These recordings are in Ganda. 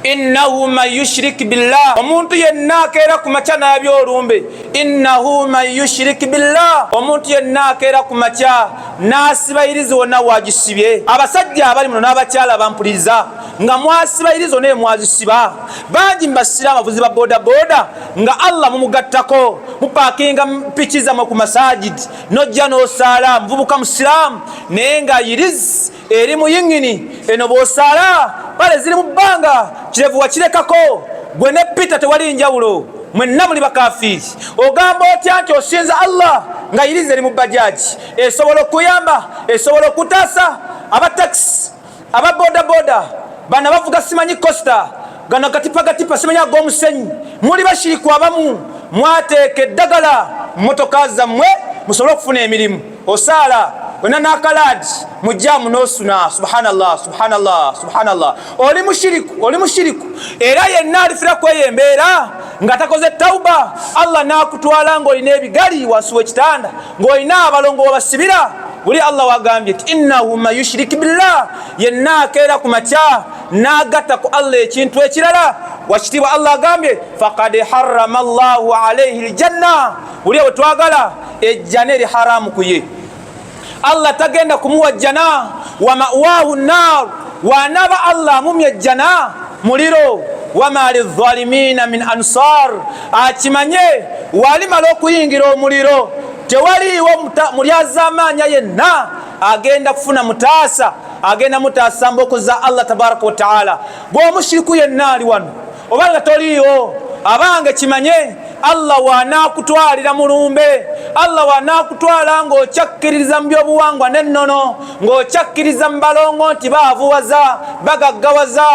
Innahu man yushrik billah, omuntu yenna akeera ku makya n'abya olumbe. Innahu man yushrik billah, omuntu yenna akeera ku makya n'asiba irizi wonna wagisibye. Abasajja abali muno n'abakyala bampuliriza nga mwasiba irizo naye mwazisiba bangi mubasira abavuzi ba bodaboda nga Allah mumugattako, mupakinga piki zammwe ku masajidi nojja n'osaala muvubuka musiraamu, naye nga yirizi eri mu yiŋŋini eno bw'osaala pale ziri mu bbanga, kirevu wakirekako. Gwe ne Peter tewali njawulo, mwenna muli bakafiiri. Ogamba otya nti osinza Allah nga yirizi eri mu bajaji esobola okuyamba, esobola okutaasa? Aba takisi, aba bodaboda, bano bavuga simanyi costa, gano gatipa gatipa simanyi ag'omusenyi, muli bashiriku. Abamu mwateeka eddagala mumotoka zammwe musobole okufuna emirimu. Osaala wena n'akalaadi mujjamu n'osuna. Subhanallah, subhanallah, subhanallah. Oli mushiriku, oli mushiriku. Era yenna alifira kweyo embeera nga takoze tauba, Allah n'akutwala ng'olina ebigali wansi w'ekitanda, ng'olina abalongo wabasibira. Buli Allah wagambye ti innahu man yushrik billah, yenna akeera ku makya n'agatta ku Allah ekintu ekirala, wakitiibwa Allah agambye faqad harrama llahu alaihi ljanna. Buli bwe twagala ejjana eri haramu ku ye, Allah tagenda kumuwa jjana. Wa mawahu nar, wanaba Allah amumya ejjana muliro. Wama lizalimina min ansar, akimanye walimala okuyingira omuliro tewaliiwo mulyazamaanya yenna agenda kufuna mutaasa, agenda mutaasa mboko za Allah tabaraka wataala. Bw'omushiriku yenna ali wano oba nga toliiwo, abange kimanye Allah wanaakutwalira mulumbe. Allah wanaakutwala ng'okyakkiririza mu byobuwangwa n'ennono, ng'okyakkiriza mu balongo nti baavuwaza, bagaggawaza,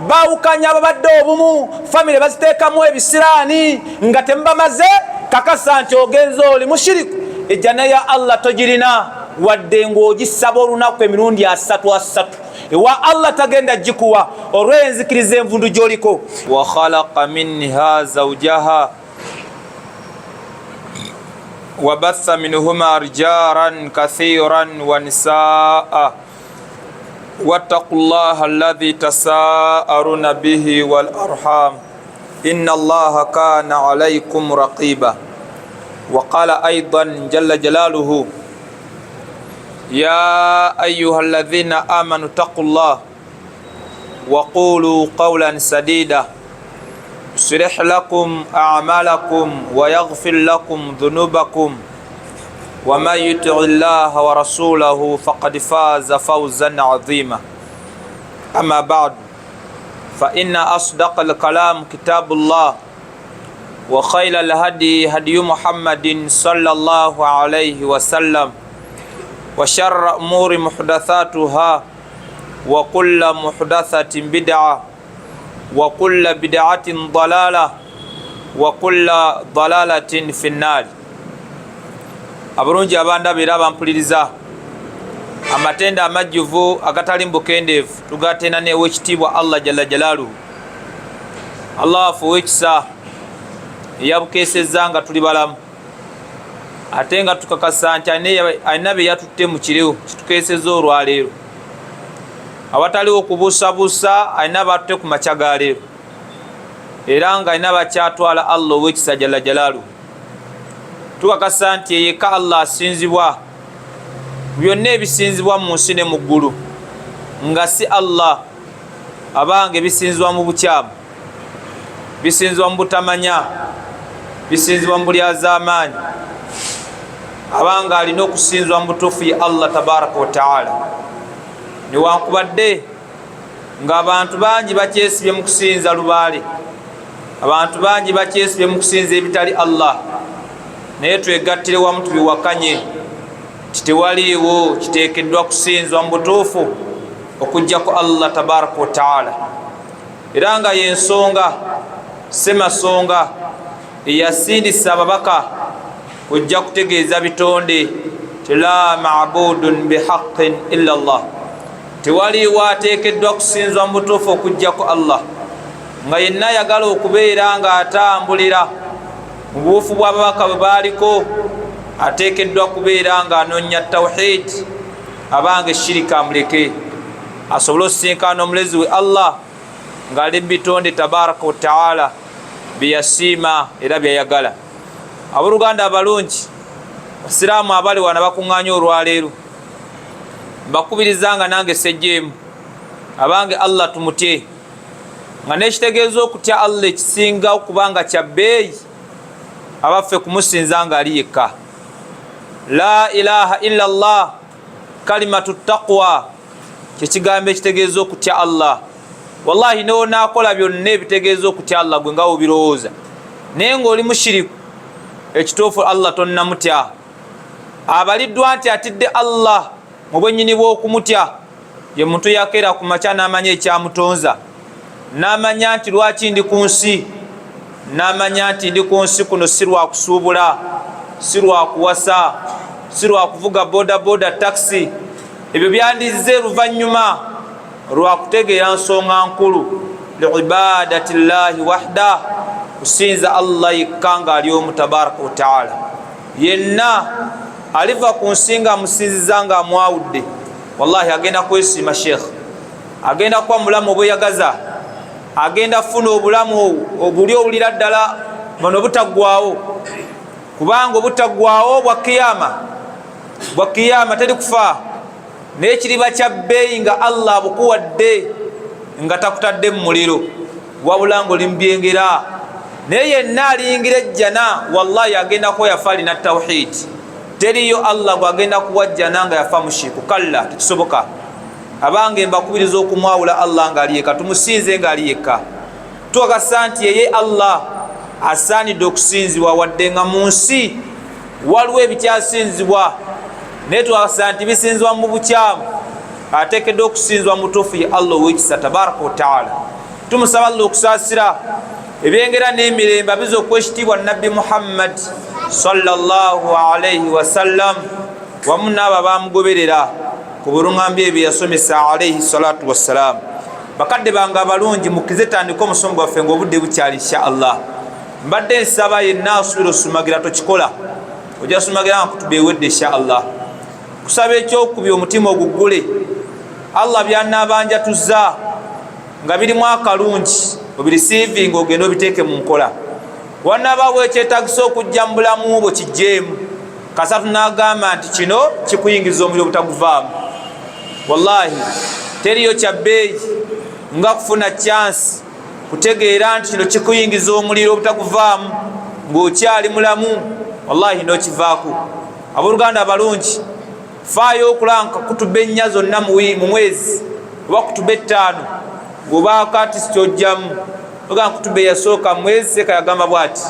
baawukanya ababadde obumu, famire baziteekamu ebisiraani, nga temubamaze, kakasa nti ogenze oli mushiriku. Ejjana ya Allah togirina, wadde ng'ogisaba olunaku emirundi asatu asatu, ewa Allah tagenda gikuwa olw'enzikiriza envundu gy'oliko. Wa khalaqa minha zawjaha wa batha minhuma rijaran kathiran wa nisaa wattaqu llaha alladhi tasaaluna bihi wal arham inna allaha kana alaykum raqiba. Wa qala aidan jalla jalaluhu ya ayuha alladhina amanu ttaqu llah wa qulu qawlan sadida yuslih lakum a'malakum wa yaghfir lakum dhunubakum wa man yuti llaha wa rasulahu faqad faza fawzan azima. Amma ba'du, fa inna asdaqa alkalam kitabullah wa khayra alhadi hadiyu Muhammadin sallallahu alayhi wasallam wa sharra umuri muhdathatuha wa kulla muhdathatin bid'a wa kulla bid'atin dalala wa kulla dalalatin fi nnari. Abalungi abandaba era abampuliriza, amatenda amajjuvu agatali mubukendeevu tugatenda newekitiibwa Allah jalla jalaaluhu. Allah wafe owekisa eyabukeesezza nga tuli balamu, ate nga tukakasa nti alina bye yatutte mu kiro kitukeesezza olwaleero, awataliwo okubuusabuusa alina batutte ku makya ga leero, era nga alina bakyatwala. Allah owekisa jalla jalaaluhu, tukakasa nti eyeka Allah asinzibwa byonna ebisinzibwa mu nsi ne mu ggulu nga si Allah. Abange, bisinzibwa mu bukyamu, bisinzibwa mu butamanya, bisinzibwa mu bulyazaamaanyi. Abanga alina okusinzibwa mu butuufu ye Allah tabaraka wataala. Newankubadde ng'abantu bangi bakyesibye mu kusinza lubaale, abantu bangi bakyesibye mu kusinza ebitali Allah, naye twegattire wamu tubiwakanye nti tewaliiwo kiteekeddwa kusinzwa mu butuufu okuggyako Allah tabaraka wataala. Era nga yensonga semasonga eyasindisa ababaka kujja kutegeeza bitonde ti la mabudun bihaqin illa llah, tewaliiwo ateekeddwa kusinzwa mu butuufu okuggyako Allah. Nga yenna ayagala okubeera ng'atambulira mu buufu bw'ababaka bwe baaliko ateekeddwa kubeera ng'anoonya tawhid, abange shirika amuleke, asobole osisinkana omulezi we Allah. Ng'ali mu bitonde tabaraka wataala byeyasiima era byayagala. Abooluganda abalungi, basiraamu abali wana bakuŋŋaanya olwaleero, mbakubiriza nga nange sejjeemu, abange Allah tumutye, nga nekitegeeza okutya Allah ekisinga okubanga kya bbeeyi abaffe kumusinza nga ali yekka. La ilaha illa llah, kalimatu taqwa, kyekigambo ekitegeeza okutya Allah. Wallahi nonaakola byonna ebitegeeza okutya Allah gwe nga wobirowooza, naye ngaoli mushiriku, ekituufu Allah tonnamutya. Abaliddwa nti atidde Allah mu bwennyini bw'okumutya ye muntu yakeera ku makya n'amanya ekyamutonza, n'amanya nti lwaki ndi ku nsi, n'amanya nti ndi ku nsi kuno si lwakusuubula, si lwakuwasa, si lwakuvuga bodaboda, takisi. Ebyo byandizze luvannyuma lwakutegeera nsonga nkulu, liibadati llahi wahda, kusinza Allah yekka ng'ali omu tabaraka wataala. Yenna aliva ku nsi nga amusinziza nga amwawudde, wallahi agenda kwesiima. Sheekh agenda kuba mulamu obweyagaza, agenda kufuna obulamu obuli owulira ddala bano butaggwawo, kubanga obutaggwawo bwa kiyama, bwa kiyama teri kufa. Naye kiriba kya bbeeyi nga Allah abukuwadde nga takutadde mu muliro, wabula nga oli mubyengera. Naye yenna aliyingira ejjana, wallahi agenda kuba yafa alina tawhidi. Teriyo Allah gwagenda kuwa jjana nga yafa mushiku, kalla, tekisoboka. Abange, mbakubiriza okumwawula Allah nga ali yekka, tumusinze nga ali yekka. Tukakasa nti yeye Allah asaanidde okusinzibwa, wadde nga mu nsi waliwo ebikyasinzibwa, naye tukakasa nti bisinzibwa mu bukyamu. Ateekeddwa okusinzibwa mutuufu ye Allah owekisa tabaraka wataala. Tumusaba Allah okusaasira, ebyengera n'emirembe abiza okuwa ekitiibwa Nabbi Muhammad sallallahu alaihi wasallam wamu n'abo abamugoberera ku bulungambi ebyo yasomesa alaihi salatu wassalam. Bakadde bange abalungi, mukize tandika omusomo gwaffe ngaobudde bukyali insha Allah. Mbadde nsaba yenna asuubira osumagira tokikola, ojja sumagira nga kutuba ewedde insha Allah. Kusaba ekyokubya omutima oguggule, Allah byanaabanja tuzza nga birimu akalungi obirisiivinga, ogende obiteeke mu nkola. Wanabaawo ekyetagisa okujja mu bulamu bwo kijjeemu kasatu, n'agamba nti kino kikuyingiza omuliro obutaguvaamu. Wallahi teriyo kya bbeeyi nga kufuna chansi kutegeera nti kino kikuyingiza omuliro obutaguvaamu ng'okyali mulamu, wallahi n'okivaako. Abooluganda abalungi, faayo okulanka kutuba ennya zonna mu mwezi oba kutuba ettaano ng'obaako atisi kyojjamu. Ogamba kutuba eyasooka mwezi seeka yagamba bwati,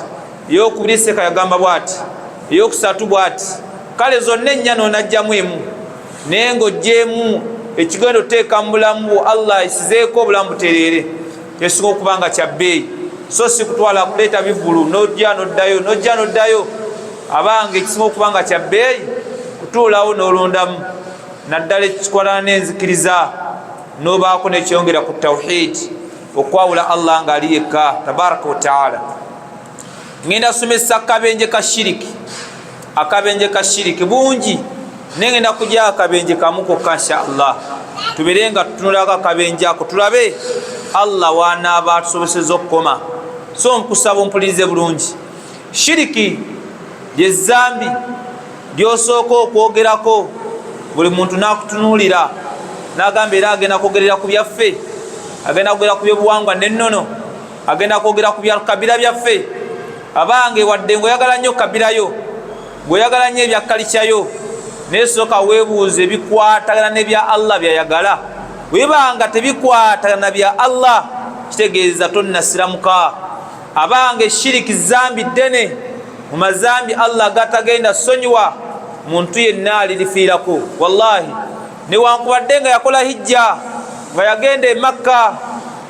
eyokubiri seeka yagamba bwati, eyokusatu bwati, kale zonna ennya noonajjamu emu, naye ng'ojjeemu ekigenda oteeka mu bulamu bwo. Allah ayisizeeko obulamu butereere, ekisinga okuba nga kya bbeeyi, so si kutwala kuleeta bivulu nojja noddayo, nojja noddayo. Abange, ekisinga okuba nga kya bbeeyi kutuulawo n'olondamu naddala ekikwatana n'enzikiriza, n'obaako nekyongera ku tawhidi, okwawula Allah nga ali yekka tabaraka wataala. Ngenda somesa akabenje ka shiriki. Akabenje ka shiriki bungi, naye ngenda kujja akabenje kamu kokka insha Allah. Tubeere nga tutunulako akabenje ako, tulabe Allah wanaaba atusoboseza okukoma. So nkusaba ompulirize bulungi. Shiriki lyezambi lyosooka okwogerako buli muntu nakutunuulira nagamba, era agenda kwogerera ku byaffe, agenda kwogera ku byobuwangwa nennono, agenda kwogera ku byakabira byaffe. Abange, wadde ngaoyagala nnyo kabirayo, ngaoyagala nnyo ebyakalikyayo, naye sooka weebuuza ebikwatagana nebya Allah byayagala. Webanga tebikwatagana bya Allah, kitegeeza tonnasiramuka. Abange, shiriki zambi ddene mu mazambi Allah gatagenda sonyiwa muntu yenna alirifiirako. Wallahi newankubadde nga yakola hijja, nga yagenda e Makka,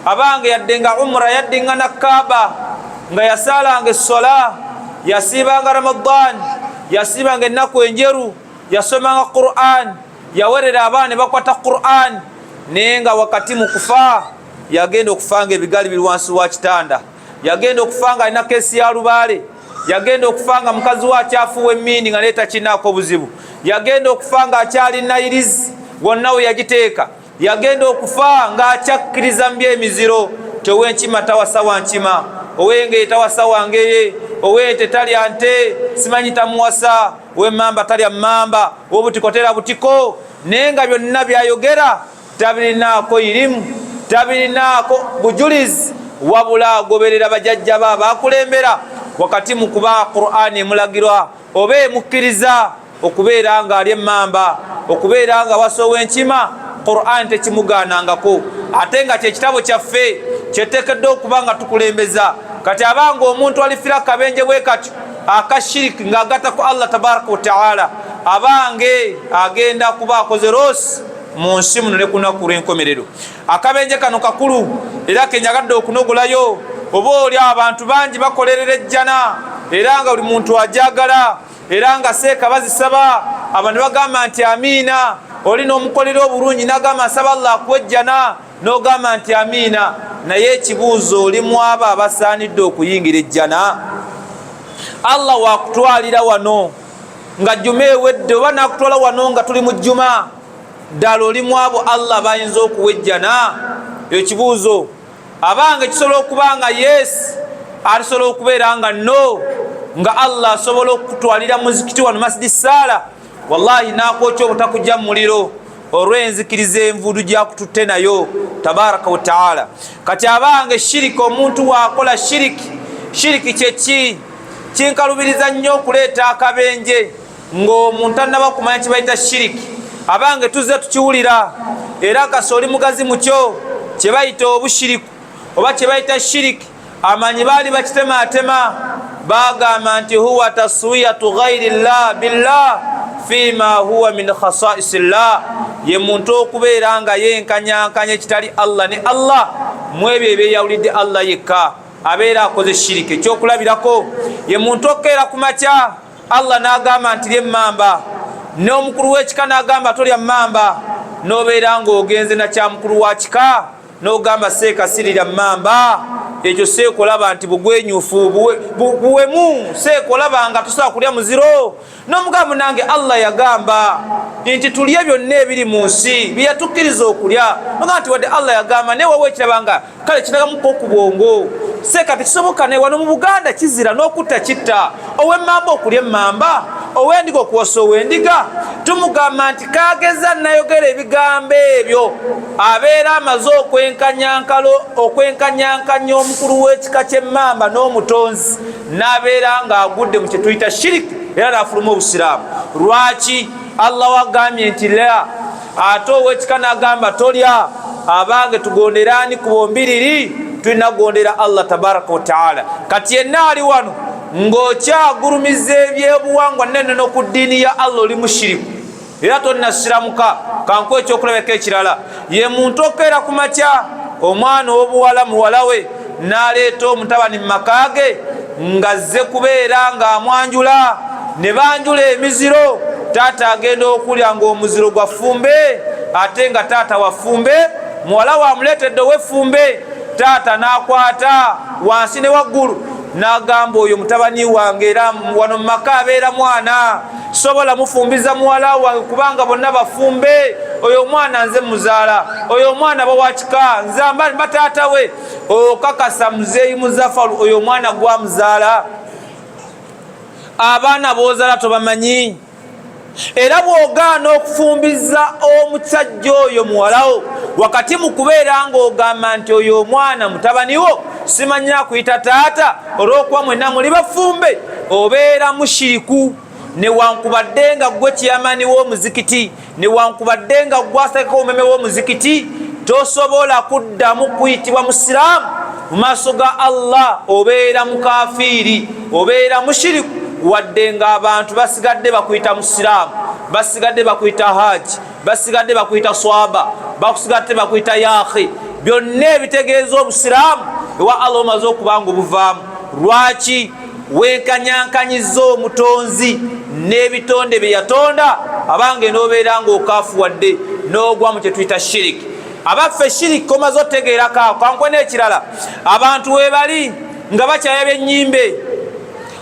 abange yadde nga umra yaddiŋŋana Kaaba, nga yasaalanga essola, yasiibanga Ramadan, yasiibanga ennaku enjeru, yasomanga Quran, yawerera abaana ne bakwata Quran, naye nga wakati mu kufa yagenda okufa nga ebigali biri wansi wa kitanda, yagenda okufa nga alina keesi ya lubaale, yagenda okufa nga mukazi we akyafuuwa emmindi nga naye takinaako obuzibu, yagenda okufa nga akyali nayirizi wonna we yagiteeka, yagenda okufa ng'akyakkiriza mu byemiziro. Ti owenkima tawasa wankima, owengeye tawasa wangeye, owente talya nte, simanyi tamuwasa, owemmamba talya mmamba, owobutiko tera butiko. Naye nga byonna byayogera tabirinaako irimu, tabirinaako bujulizi, wabula agoberera bajajja ba abakulembera, wakati mu kuba Qur'ani emulagirwa oba emukkiriza okubeera nga ali emmamba, okubeera nga wasa ow'enkima. Qur'ani tekimugaanangako, ate nga kyekitabo kyaffe kyeteekeddwa okuba nga tukulembeza. Kati abanga omuntu alifira akabenje bwe katyo akashiriki ng'agatta ku Allah tabaraka wataala, abange agenda kuba akoze roosi mu nsi muno ne kunaku lw'enkomerero. Akabenje kano kakulu era kenjagadde okunogolayo. Oba oli abantu bangi bakolerera ejjana, era nga buli muntu ajagala, era nga seeka bazisaba, abantu bagamba nti amiina. Oli n'omukolera obulungi n'agamba nsaba Allah akuwa ejjana, n'ogamba nti amiina. Naye ekibuuzo, oli mu abo abasaanidde okuyingira ejjana? Allah wakutwalira wano nga jjuma ewedde, oba nakutwala wano nga tuli mu jjuma, ddala oli mu abo Allah bayinza okuwa ejjana? Ekibuuzo, abange, kisobola okuba nga yes, alisobola okubeera nga no, nga Allah asobola okutwalira muzikiti wano Masidi Saala, wallahi nakwokya obutakujja mu muliro olw'enzikiriza envudu gyakututte nayo tabaraka wataala. Kati abange, shiriki, omuntu waakola shiriki, shiriki kyeki? Kinkalubiriza nnyo okuleeta akabenje ng'omuntu annaba kumanya kyebayita shiriki. Abange, tuzze tukiwulira, era kasa oli mugazi mukyo kyebayita obushiriku oba kyebayita shiriki. Amanyi baali bakitematema, bagamba nti huwa taswiyatu ghairi llah billah fima huwa min khasaisi llah, ye muntu okubeera nga yenkanyankanya ekitali Allah ne Allah mu ebyo ebyeyawulidde Allah yekka, abeera akoze shiriki. Ekyokulabirako, ye muntu okukeera ku makya, Allah n'agamba nti lyemmamba, n'omukulu w'ekika n'agamba tolya mmamba, n'obeera ng'ogenze nakyamukulu wa kika n'ogamba seeka sirira mmamba. Ekyo seeka olaba nti bugwenyufu, buwemu. Seeka olaba nga tusobola kulya muziro, n'omugamba munange Allah yagamba nti tulye byonna ebiri mu nsi byeyatukkiriza okulya. Nogamba nti wadde Allah yagamba, naye wawa ekiraba nga kale kinagamuko ku bwongo, seeka tekisoboka. Naye wano mu Buganda kizira n'okutta kitta, ow'emmamba okulya emmamba, ow'endiga okuwasa ow'endiga. Tumugamba nti kageza nayogera ebigambo ebyo, abeera amaze okwenkanyankanya omukulu w'ekika ky'emmamba n'omutonzi, n'abeera ng'agudde mu kyetuyita shiriki, era n'afuluma obusiraamu. Lwaki? Allah wagambye nti la, ate ow'ekika n'agamba tolya. Abange, tugonderani ku bombiriri? Tulina kugondera Allah tabaraka wataala. Kati yenna ali wano ng'okyagulumiza ebyobuwangwa nenono ku ddiini ya Allah, oli mushiriku era tonnasiramuka. Kankuwa ekyokulabeka ekirala, ye muntu okukeera ku makya, omwana ow'obuwala muwala we n'aleeta omutabani mu maka ge ng'azze kubeera ng'amwanjula, ne banjula emiziro. Taata agenda okulya ng'omuziro gwa ffumbe, ate nga taata wa ffumbe, muwala we amuleetedde ow'effumbe. Taata n'akwata wansi ne waggulu n'agamba, oyo mutabani wange, era wano mu maka abeera mwana, sobola mufumbiza muwala wange kubanga bonna bafumbe. Oyo omwana nze muzaala, oyo omwana bawakika, nze mba taata we. Okakasa muzeeyi Muzafaru oyo omwana gwamuzaala? Abaana b'ozaala tobamanyi? Era bw'ogaana okufumbiza omusajja oyo muwalawo, wakati mu kubeera ng'ogamba nti oyo omwana mutabaniwo, simanyi akuyita taata olw'okuba mwenna muli bafumbe, obeera mushiriku, newankubadde nga gwe kyamani w'omuzikiti, newankubadde nga gwasekako omumeme w'omuzikiti, tosobola kuddamu kuyitibwa musiraamu mu maaso ga Allah. Obeera mukafiiri, obeera mushiriku, wadde ng'abantu basigadde bakuyita musiraamu, basigadde bakuyita haji, basigadde bakuyita swaba, basigadde bakuyita yahi, byonna ebitegeeza obusiraamu. Ewa Allah omaze okuba nga obuvaamu. Lwaki? Wenkanyankanyiza omutonzi n'ebitonde bye yatonda. Abange, n'obeera ng'okaafuwadde n'ogwa mu kyetuyita shiriki. Abaffe, shiriki omaze otegeerako awo. Kankwe n'ekirala, abantu webali nga bakyayabya ennyimbe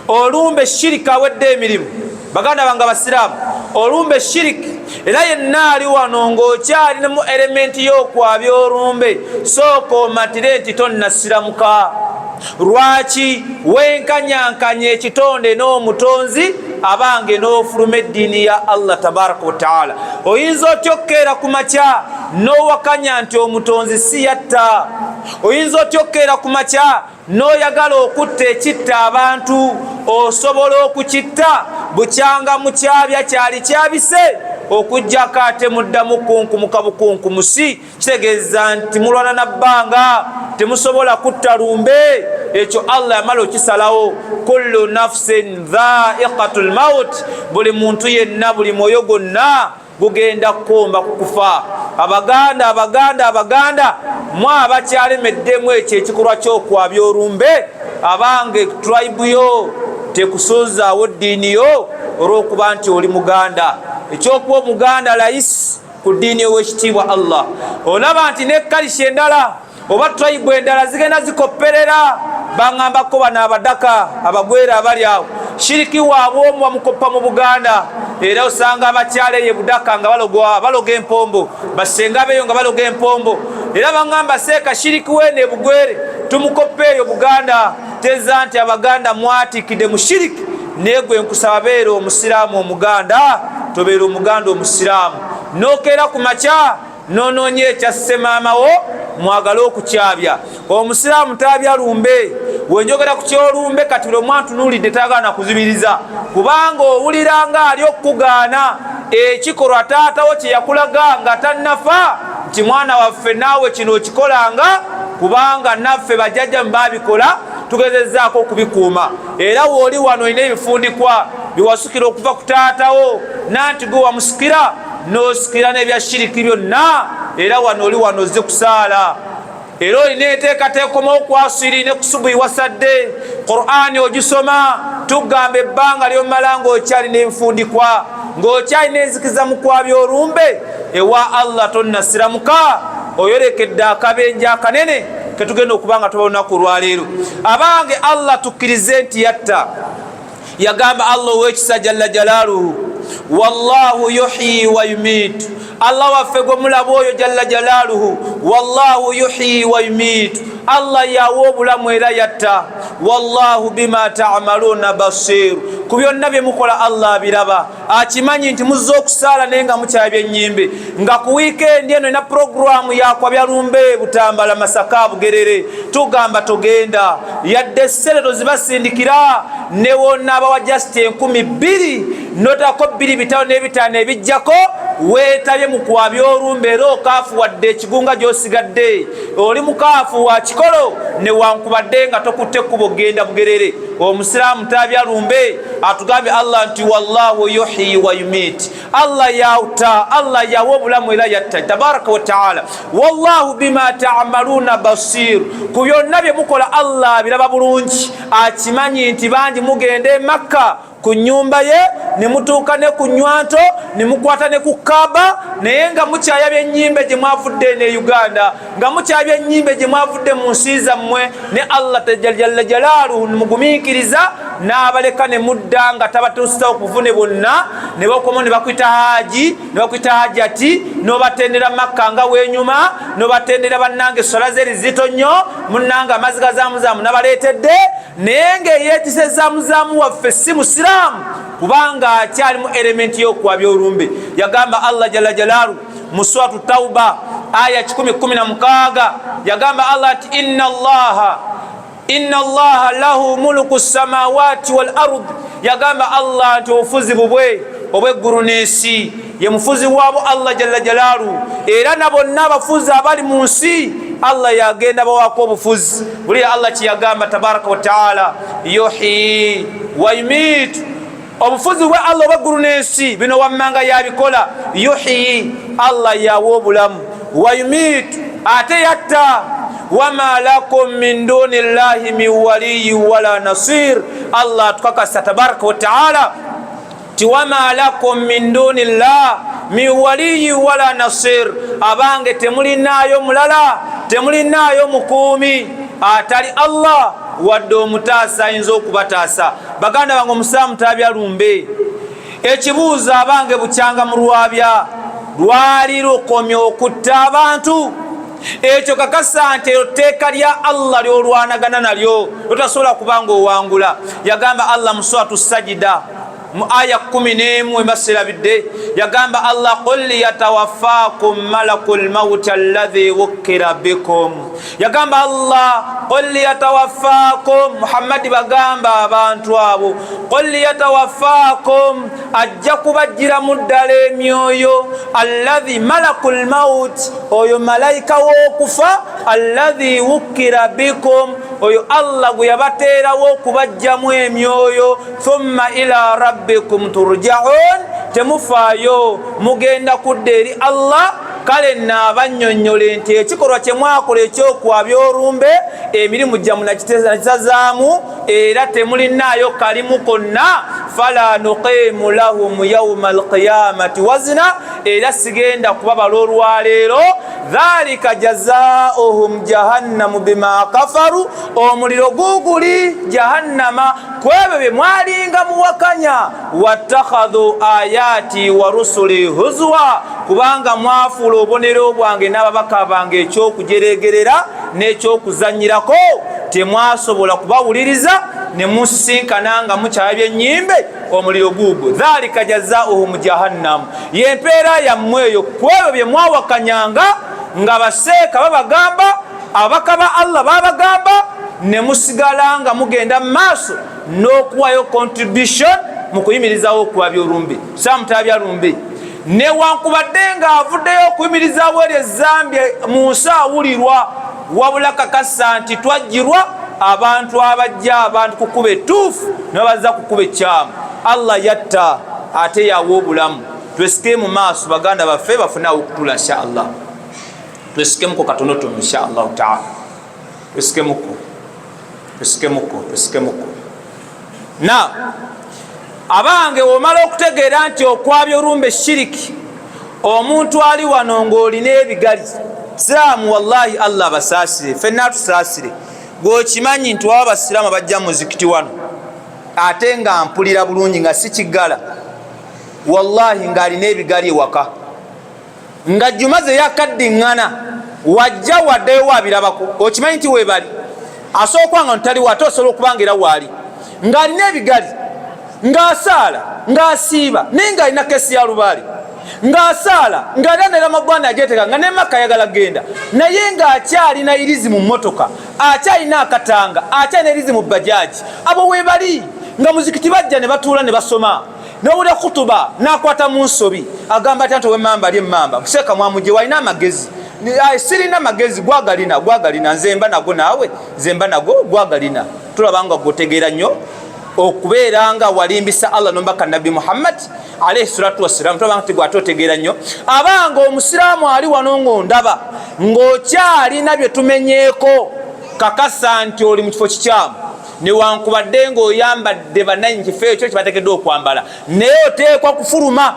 olumbe, shiriki awedde emirimu. Baganda bange abasiraamu, Olumbe shiriki. Era yenna ali wano ng'okyalinamu elementi y'okwabya olumbe, sooka omatire nti tonnasiramuka. Lwaki wenkanyankanya ekitonde n'omutonzi? Abange, n'ofuluma eddiini ya Allah tabaraka wataala. Oyinza otya okukeera ku makya n'owakanya nti omutonzi si yatta? Oyinza otya okukeera ku makya n'oyagala okutta ekitta abantu? Osobola okukitta bukyanga mukyabya kyali kyabise, okugjako ate muddamu kunkumuka bukunkumusi. Kitegeeza nti mulwana na bbanga, temusobola kutta lumbe. Ekyo Allah yamala okisalawo, kullu nafsin dhaiqatu lmaut, buli muntu yenna, buli mwoyo gwonna gugenda kukomba ku kufa. Abaganda, abaganda, abaganda, mwe abakyalemeddemu ekyo ekikolwa ky'okwabya olumbe, abange, tribe yo tekusuuzaawo ddiini yo olw'okuba nti oli muganda. Ekyokuba omuganda layisi ku ddiini ow'ekitiibwa Allah. Olaba nti ne kalisha endala oba tribe endala zigenda zikopperera. Baŋŋambako bano abadaka abagwera abali awo, shiriki waabwe omu bamukopa mu Buganda. Era osanga abakyala eyo Budaka nga baloga empombo, basenga beeyo nga baloga empombo. Era baŋŋamba seeka shiriki weeno ebugwere tumukopa eyo Buganda. Teza nti abaganda mwatikidde mu shiriki. Naye gwe nkusaba, beera omusiraamu omuganda, tobeera omuganda omusiraamu nokeera ku makya nonoonya ekyasse maama wo mwagale okukyabya. Omusiraamu taabya lumbe. Wenjogera ku kyolumbe kati buli omu antunuulidde tayagala nakuzibiriza, kubanga owulira nga ali okukugaana ekikolwa taatawo kye yakulaga nga tannafa nti mwana waffe, naawe kino okikolanga kubanga naffe bajjajja babikola, tugezezzaako okubikuuma. Era wooli wano olina ebifundikwa byewasukira okuva ku taatawo, nanti gwe wamusikira n'osikira n'ebya shiriki byonna. Era wano oli wano ozze kusaala, era olina enteekateeka okwasiri ne kusubuyi wasadde Qur'ani ogisoma. Tugamba ebbanga lyomala ng'okyalina enfundikwa, ng'okyalina enzikiza mu kwabya olumbe, ewa Allah tonnasiramuka, oyolekedde akabenje akanene ketugenda okuba nga tuba olunaku olwaleero. Abange, Allah tukkirize nti yatta. Yagamba Allah ow'ekisa jalla jalaaluhu, wallahu yuhyi wa yumiitu. Allah waffe gwe mulaba oyo jalla jalaaluhu, wallahu yuhyi wa yumiitu, Allah yawa obulamu era yatta. Wallahu bima tamaluuna basiru, ku byonna bye mukola Allah abiraba. Akimanyi nti muzze okusaala naye nga mukyabya ennyimbe, nga ku wiikendi eno ina puroguramu yakwabya lumbe Butambala, Masaka, Bugerere. Tugamba togenda, yadde essere tozibasindikira. Ne wonaaba just 2000 notako 2500 ebijjako, weetabye mu kwabya olumbe era okaafuwadde ekigunga gy'osigadde oli mukaafu wa kikolo, newankubadde nga tokutte ekkubo genda Bugerere. Omusiraamu taabya lumbe. Atugambye Allah nti wallahu yuhyi wa yumit, Allah yawta, Allah yawa obulamu era yatta tabaraka wataala. Wallahu bima tamaluuna basir, ku byonna bye mukola Allah abiraba bulungi. Akimanyi nti bangi mugenda e Makka ku nyumba ye ne mutuuka ne ku nywanto ne mukwata ne ku Kaaba, naye nga mukyayabya ennyimbe gye mwavudde ne Uganda, nga mukyayabya ennyimbe gye mwavudde mu nsi zammwe. Ne Allah jalla jalaaluhu mugumiikiriza n'abaleka ne mudda nga tabatuusizawo kuvune bwonna, ne bakoma ne bakwita haaji ne bakwita hajati, n'obatendera Makka nga wenyuma, n'obatendera bannange sola ze rizito nnyo, munnange amazzi ga Zamuzamu nabaleetedde. Naye ng'eyeetise Zamuzamu waffe si musiraamu, kubanga akyalimu elementi y'okwabya olumbe. Yagamba Allah jalla jalaalu mu Suratu Tauba aya 116, yagamba Allah nti inna allaha lahu muluku samawati wal ard. Yagamba Allah nti obufuzi bubwe obweggulu n'ensi, ye mufuzi waabo Allah jalla jalaalu. Era na bonna abafuzi abali mu nsi Allah yagenda bawako obufuzi. Buli Allah kyeyagamba tabaraka wataala, yuhyi wa yumiitu, obufuzi bwe Allah obweggulu n'ensi bino wammanga yabikola. Yuhyi, Allah yawa obulamu, wa yumiitu, ate yatta. Wama lakum min duni llahi min waliyi wala nasir. Allah atukakasa tabaraka wataala ti wama lakum min duni llah min waliyi wala nasir. Abange, temulinaayo mulala, temulinaayo mukuumi atali Allah, wadde omutaasa ayinza okubataasa. Baganda bange, omusiraamu taabya lumbe. Ekibuuzo abange bukyanga mu lwabya lwali lukomye okutta abantu? Ekyo kakasa nti eryo tteeka lya Allah lyolwanagana nalyo, lotasobola kuba nga owangula. Yagamba Allah mu suratu Sajida mu aya 11 embaserabidde, yagamba Allah qul yatawaffakum malakul mauti alladhi wukkira bikum. Yagamba Allah qul yatawaffakum, Muhammadi bagamba abantu abo, qul yatawaffakum, ajja kubajjiramu ddala emyoyo, alladhi malakul maut, oyo malayika w'okufa, alladhi wukkira bikum, oyo Allah gwe yabateerawo okubajjamu emyoyo, thumma ila rabbikum turjaun, temufaayo mugenda kudda eri Allah. Kale naabannyonnyole nti ekikolwa kye mwakola ekyokwabya olumbe emirimu gyammwe nakisazaamu, era temulinaayo kalimu konna. Fala nuqimu lahum yauma alqiyamati wazna, era sigenda kubabala olwaleero. Dhalika jazaauhum jahannamu bima kafaru, omuliro guguli jahannama kwebyo bye mwalinga muwakanya. Wattakhadhu ayati wa rusuli huzwa, kubanga mwafuula obubonero bwange n'ababaka bange ekyokujeregerera n'ekyokuzanyirako, temwasobola kubawuliriza ne musisinkana nga mukyalabye ennyimbe, omuliro guugwo. Dhalika jazauhum jahannamu, yempeera yammwe eyo kwebyo bye mwawakanyanga nga baseeka babagamba, ababaka ba Allah babagamba, ne musigala nga mugenda mu maaso n'okuwayo contribution mu kuyimirizawo okwabya olumbe. Samutabya lumbe newankubadde ng'avuddeyo okuyimirizawo eryo ezambi mu nsi awulirwa, wabula kakasa nti twajjirwa abantu abajja abantu kukuba ettuufu ne babazza kukuba ekyamu. Allah yatta ate yawa obulamu. Twesike mu maaso baganda baffe bafune awo okutula insha Allah. Twesikemuko katonotono insha Allahu taala, twesikemuko, twesikemuko, twesikemuko. Na abange omala okutegeera nti okwabya olumbe shiriki, omuntu ali wano ng'olina ebigali siraamu, wallahi Allah abasaasire, ffenna atusaasire. Gweokimanyi nti waba abasiraamu abajja muzikiti wano ate nga mpulira bulungi nga si kiggala, wallahi ng'alina ebigali ewaka nga juma ze yakaddiŋŋana wajja waddeyo wabirabako, okimanyi nti webali asobola okuba nga ntaliwo, ate osobola okuba nga era waali ng'alina ebigali, ng'asaala, ng'asiiba, naye ng'alina kesi ya lubaale, ng'asaala, ng'alina ne Ramadhani agyeteka, nga ne Makka ayagala genda, naye ng'akyalina irizi mu mmotoka, akyalina akatanga, akyalina irizi mu bajaji. Abo webali nga muzikiti bajja ne batuula ne basoma nowulira kutuba nakwata mu nsobi, agamba ati owemmamba ali emmamba seeka mwamugye walina amagezi. Sirina magezi, gwagalina, gwagalina nze mba nago, naawe nze mba nago, gwagalina. Tulaba nga gwotegeera nnyo okubeera nga walimbisa Allah nombaka Nabbi Muhammad alaihi salatu wassalam, tulaba nti gwate otegeera nnyo. Abanga omusiraamu ali wano ng'ondaba ng'okyalina bye tumenyeeko, kakasa nti oli mu kifo kikyamu, newankubadde ng'oyambadde bannannyini kifo ekyo kyebateekeddwa okwambala, naye oteekwa kufuluma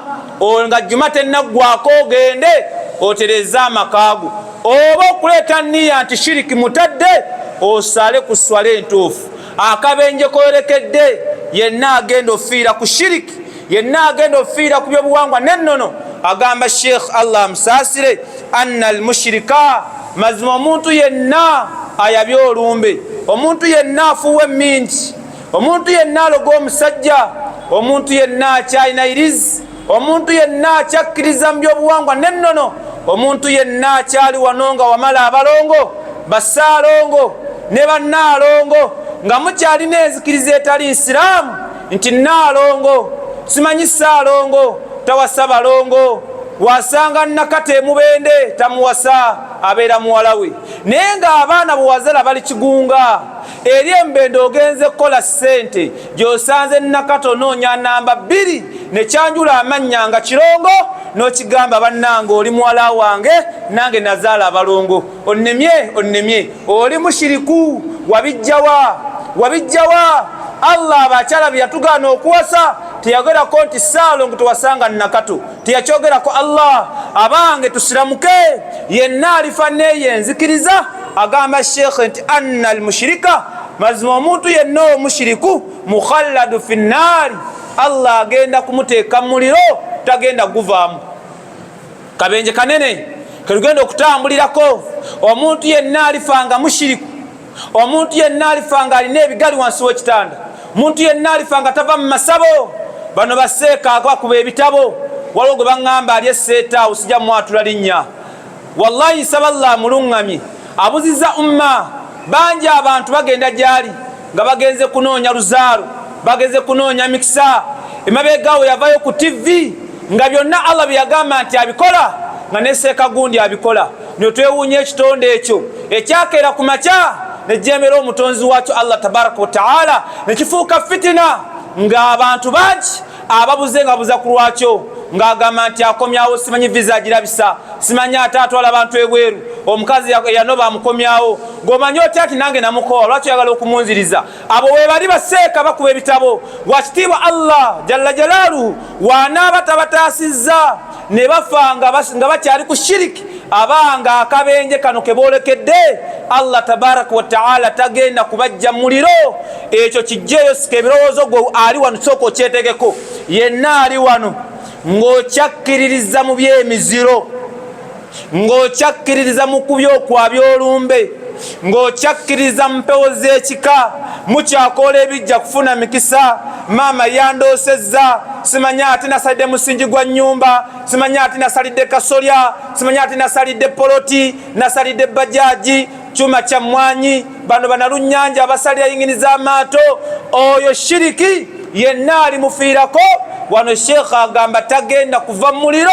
nga juma tennaggwako, ogende otereze amakaago, oba okuleeta nniya nti shiriki mutadde, osale ku swala entuufu. Akabenje koyolekedde yenna agenda ofiira ku shiriki, yenna agenda ofiira ku byobuwangwa n'ennono. Agamba Sheikh Allah amusaasire, anna almushirika, mazima omuntu yenna ayabye olumbe, omuntu yenna afuuwa emminti, omuntu yenna aloga omusajja, omuntu yenna akyalina irizi, omuntu yenna akyakkiriza mu byobuwangwa n'ennono, omuntu yenna akyali wano nga wamala abalongo, basaalongo ne bannaalongo, nga mukyalina enzikiriza etali nsiraamu nti naalongo simanyi saalongo tawasa balongo, wasanga nakata emubende tamuwasa, abeera muwala we, naye ng'abaana bwewazala bali kigunga eri embende, ogenze kukola ssente gy'osanze nakata onoonya namba 2 nekyanjula amannya nga kirongo n'okigamba bannange oli muwala wange nange nazaala abalongo, onnemye onnemye, oli mushiriku, wabijjawa wabijjawa. Allah abakyala bye yatugaana okuwasa teyagerako nti saalongo tewasanga nakato, teyakyogerako Allah. Abange tusiramuke, yenna alifa neeyo enzikiriza. Agamba Sheekhe nti anna almushirika, mazima omuntu yenna omushiriku, mukhalladu fi nnaari, Allah agenda kumuteeka mu muliro, tagenda guvaamu. Kabenje kanene kelugenda okutambulirako. Omuntu yenna alifanga mushiriku, omuntu yenna alifanga alina ebigali wansi w'ekitanda, omuntu yenna alifanga tava mu masabo. Bano baseeka bakuba ebitabo. Waliwo gwe baŋŋamba ali eseetaawo, sijja mwatula linnya, wallahi nsaba Allah amuluŋŋamye. Abuziza umma bangi, abantu bagenda gyali nga bagenze kunoonya luzaalo, bagenze kunoonya mikisa. Emabegawo yavayo ku TV nga byonna Allah bye yagamba nti abikola, nga ne seeka gundi abikola. Netwewuunya ekitonde ekyo ekyakeera ku makya nejemera omutonzi waakyo Allah tabaraka wataala, nekifuuka fitina ng'abantu bangi ababuze nga babuza ku lwakyo, ng'agamba nti akomyawo simanyi visa agirabisa, simanyi ate atwala abantu ebweru, omukazi yanoba amukomyawo. Ng'omanyi otya nti nange namukowa, lwaki oyagala okumunziriza? Abo webali baseeka bakuba ebitabo. Wakitiibwa Allah jalla jalaaluhu wanaaba tabataasizza ne bafa nga bakyali ku shiriki, abanga akabenje kano kebolekedde, Allah tabaraka wataala tagenda kubajja muliro. Ekyo kijjeeyo, sika ebirowoozo. Gwe ali wano, sooka okyetegeko. Yenna ali wano ng'okyakkiririza mu byemiziro, ng'okyakkiririza mu kubyokwabya olumbe, ng'okyakkiririza mu mpewo z'ekika, mukyakoola ebijja kufuna mikisa, maama yandoosezza, simanyi ate nasalidde musingi gwa nnyumba, simanyi ate nasalidde kasolya, simanyi ate nasalidde poloti, nasalidde bajaji, kyuma kya mmwanyi, bano banalunyanja abasalira yingini z'amaato, oyo shiriki yenna alimufiirako. Wano sheekha agamba tagenda kuva mu muliro.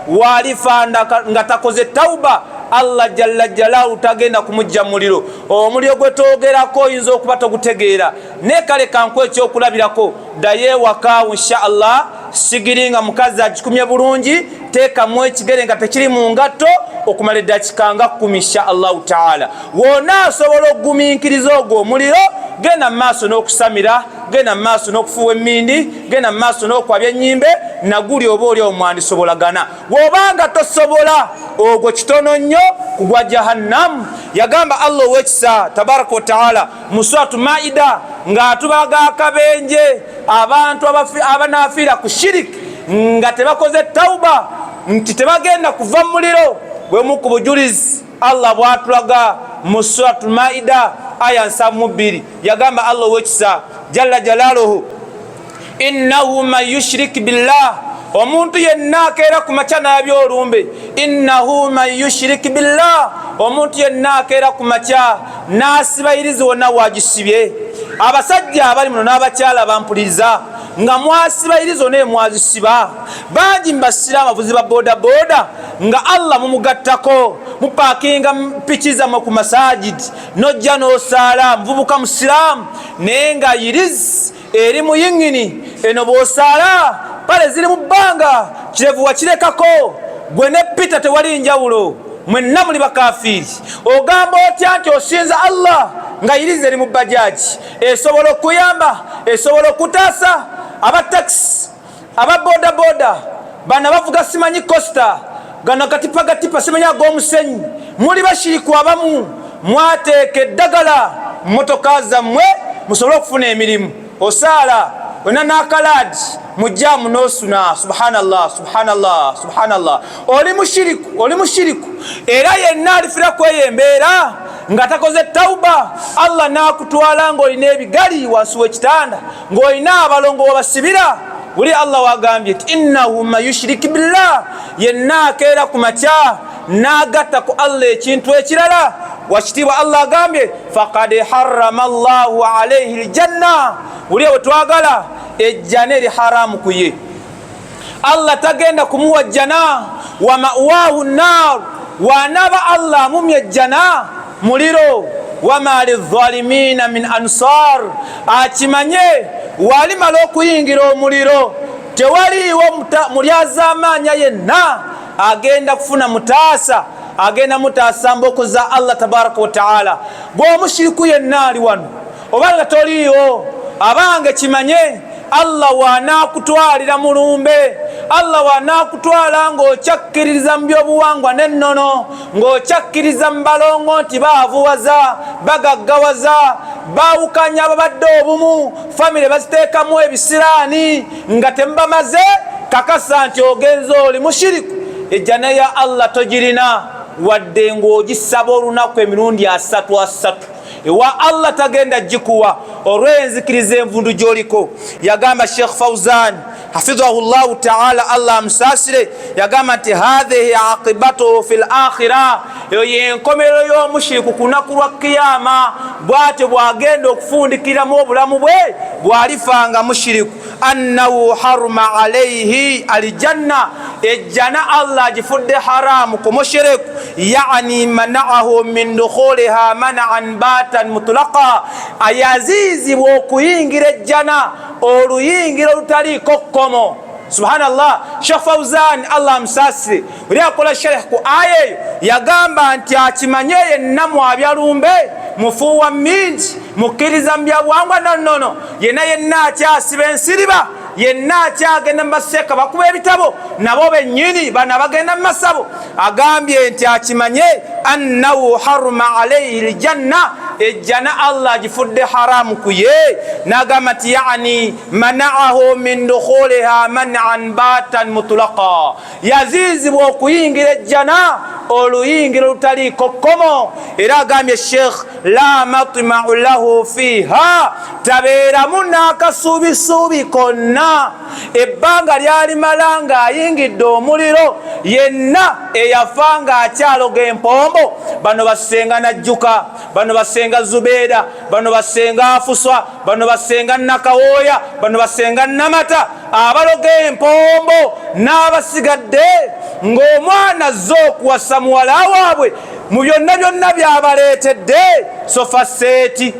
Waalifa nga takoze tauba, Allah jalla jalaalu tagenda kumujja muliro. Omuliro gwe twogerako oyinza okuba togutegeera, naye kale kanku ekyokulabirako. Ddayo ewakaawo insha Allah, sigiri nga mukazi agikumye bulungi, teekamu ekigere nga tekiri mu ngatto okumala eddakiika nga 10 insha Allahu taala. Wona asobola okugumiikiriza ogwo omuliro, genda mu maaso n'okusamira, genda mu maaso n'okufuuwa emmindi, genda mu maaso n'okwabya ennyimbe naguli, oba oli omwandisobolagana. Bw'obanga tosobola, ogwo kitono nnyo kugwa jahannamu. Yagamba Allah ow'ekisa tabaraka wataala mu suratu Maida ng'atubaga akabenje abantu abanaafiira ku shiriki nga tebakoze tauba nti tebagenda kuva mu muliro. Bwemu ku bujulizi Allah bwatulaga mu suratu Maida aya 72, yagamba Allah ow'ekisa jalla jalaaluhu, innahu man yushrik billah, omuntu yenna akeera ku makya n'abya olumbe, innahu man yushrik billah, omuntu yenna akeera ku makya n'asiba irizi wonna wagisibye. Abasajja abali muno n'abakyala bampuliriza, nga mwasiba irizi onaye mwazisiba. Bangi mubasiraamu abavuzi ba bodaboda nga Allah mumugattako, mupaakinga piki zammwe ku masajidi, nojja n'osaala, muvubuka musiraamu, naye nga yirizi eri mu yiŋŋini eno, bw'osaala pale ziri mu bbanga, kirevu wakirekako. Gwe ne Peter tewali njawulo, mwenna muli bakafiiri. Ogamba otya nti osinza Allah nga yirizi eri mu bajaji? Esobola okuyamba, esobola okutaasa. Aba takisi, aba bodaboda, bano bavuga simanyi costa, gano gatipa gatipa simanyi ag'omusenyi, muli bashiriku. Abamu mwateeka eddagala mu motoka zammwe musobole okufuna emirimu. Osaala wena n'akalaadi mujjamu n'osuna. Subhanallah, subhanallah, subhanallah. Oli mushiriku, oli mushiriku. Era yenna alifira kweyo embeera nga takoze tauba, Allah n'akutwala ng'olina ebigali wansi w'ekitanda, ng'olina abalongo wabasibira. Buli Allah wagambye nti innahu man yushrik billah, yenna akeera ku makya n'agatta ku Allah ekintu ekirala, wakitiibwa Allah agambye faqad harrama Allahu alaihi ljanna. Buli bwe twagala ejjana eri haramu ku ye, Allah tagenda kumuwa jjana. Wa ma'wahu nnar, wanaba Allah amumya ejjana muliro. Wama lidhalimina min ansar, akimanye walimala okuyingira omuliro tewaliiwo mulyazaamaanya yenna agenda kufuna mutaasa, agenda mutaasa mboko za Allah tabaraka wataala. Bw'omushiriku yenna ali wano oba nga toliiwo, abange kimanye Allah wanaakutwalira mulumbe, Allah wanaakutwala ng'okyakkiririza mu byobuwangwa n'ennono, ng'okyakkiriza mu balongo nti baavuwaza, bagaggawaza, baawukanya ababadde obumu, famire baziteekamu ebisiraani nga temubamaze, kakasa nti ogenze oli mushiriku. Ejjana ya Allah togirina wadde ng'ogisaba olunaku emirundi asatu asatu, ewa Allah tagenda gikuwa olw'enzikiriza envundu gy'oliko. Yagamba Sheikh Fauzan hafidhahu llahu taala, Allah amusaasire, yagamba nti hathihi aqibatuhu fi l akhira, eyo yenkomerero y'omushiriku ku lunaku lwa kiyama. Bwatyo bwagenda okufundikiramu obulamu bwe bwalifanga mushiriku. Annahu haruma alaihi aljanna, ejjana Allah agifudde haramu ku mushiriku, yani manaahu min dukhuliha manaan batan mutlaqa, ayaziizibwa okuyingira ejjana oluyingira olutaliiko kkomo. Subhanallah, Shekh Fauzan, Allah amusaasire, oli akola sharih ku aya eyo, yagamba nti akimanye yenna mwabyalumbe, mufuuwa mingi, mukkiriza mu byabuwangwa nonnono, yenna yenna akyasiba ensiriba, yenna akyagenda mu baseeka bakuba ebitabo nabo bennyini bano abagenda mu masabo, agambye nti akimanye annahu haruma alaihi ljanna, ejjana Allah agifudde haramu ku ye. N'agamba nti yani manaahu min dukhuliha manan batan mutlaqa, yaziizibwa okuyingira ejjana oluyingira olutaliiko kkomo. Era agambye Sheikh la matmau lahu fiha, tabeeramu n'akasuubisuubi konna ebbanga lyalimala ng'ayingidde omuliro. Yenna eyafa ng'akyaloga empombo, bano basenga Najjuka, bano basenga Zubeeda, bano basenga Afuswa, bano basenga Nakawooya, bano basenga Namata, abaloga empombo n'abasigadde ng'omwana azze okuwasa muwala waabwe, mu byonna byonna byabaleetedde sofa set,